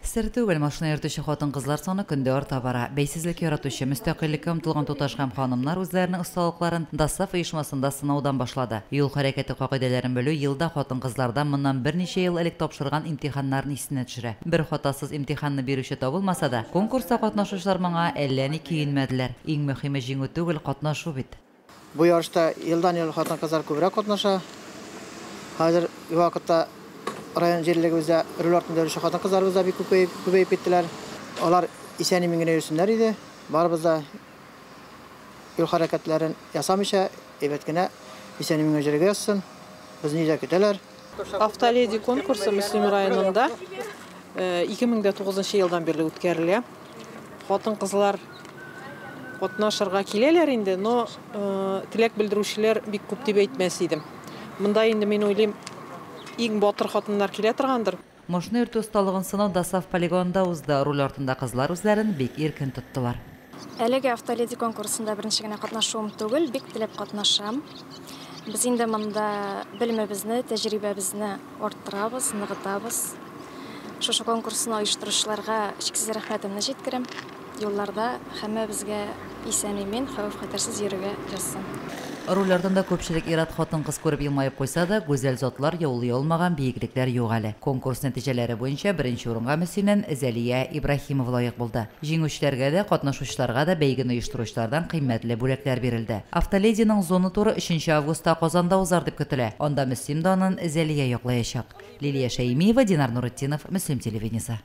Сер түгел, машина йөртүче хатын-кызлар саны көн дә арта бара. Бәйсезлек яратучы, мөстәкыйльлеккә омтылган туташ һәм ханымнар үзләренең осталыкларын ДОСААФ оешмасында сынаудан башлады. Юл хәрәкәте кагыйдәләрен белү елда хатын-кызларда моннан берничә ел элек тапшырган имтиханнарын исенә төшерә. Бер хатасыз имтиханны бирүче табылмаса да, конкурста катнашучылар моңа әллә ни көенмәделәр. Иң мөһиме җиңү түгел, катнашу бит. Бу ярышта елдан-ел хатын-кызлар күбрәк катнаша. Хәзер вакытта район җирлегебездә руль артында йөрүче хатын-кызларыбыз да бик күбәеп, күбәеп киттеләр. Алар исән-имин генә йөрсеннәр иде. Барыбыз да юл хәрәкәтләрен ясамыйча, әйбәт кенә исән-имин генә йөрергә язсын. Безне өйдә көтәләр. Автоледи конкурсы Мөслим районында 2009 елдан бирле үткәрелә. Хатын-кызлар катнашырга киләләр инде, но теләк белдерүчеләр бик күп дип әйтмәс идем. Монда инде мин уйлыйм, иң батыр хатыннар килә торгандыр. Машина йөртү осталыгын сынау ДОСААФ полигонында узды. Руль артында кызлар үзләрен бик иркен тоттылар. Әлеге Автоледи конкурсында беренче генә катнашуым түгел, бик теләп катнашам. Без инде монда белемебезне, тәҗрибәбезне арттырабыз, ныгытабыз. Шушы конкурсны оештыручыларга чиксез рәхмәтемне җиткерәм. Юлларда һәммәбезгә исән-имин, хәвеф-хәтәрсез йөрергә язсын. Руль артында күпчелек ир-ат хатын-кыз күреп елмаеп куйса да, гүзәл затлар яулый алмаган биеклекләр юк әле. Конкурс нәтиҗәләре буенча беренче урынга Мөслимнән Зәлия Ибраһимова лаек булды. Җиңүчеләргә дә, катнашучыларга да бәйгене оештыручылардан кыйммәтле бүләкләр бирелде. Автолединың зона туры өченче августта Казанда узар дип көтелә. Анда Мөслим данын Зәлия яклаячак. Лилия Шәймиева, Динар Нуретдинов, Мөслим телевидениесе.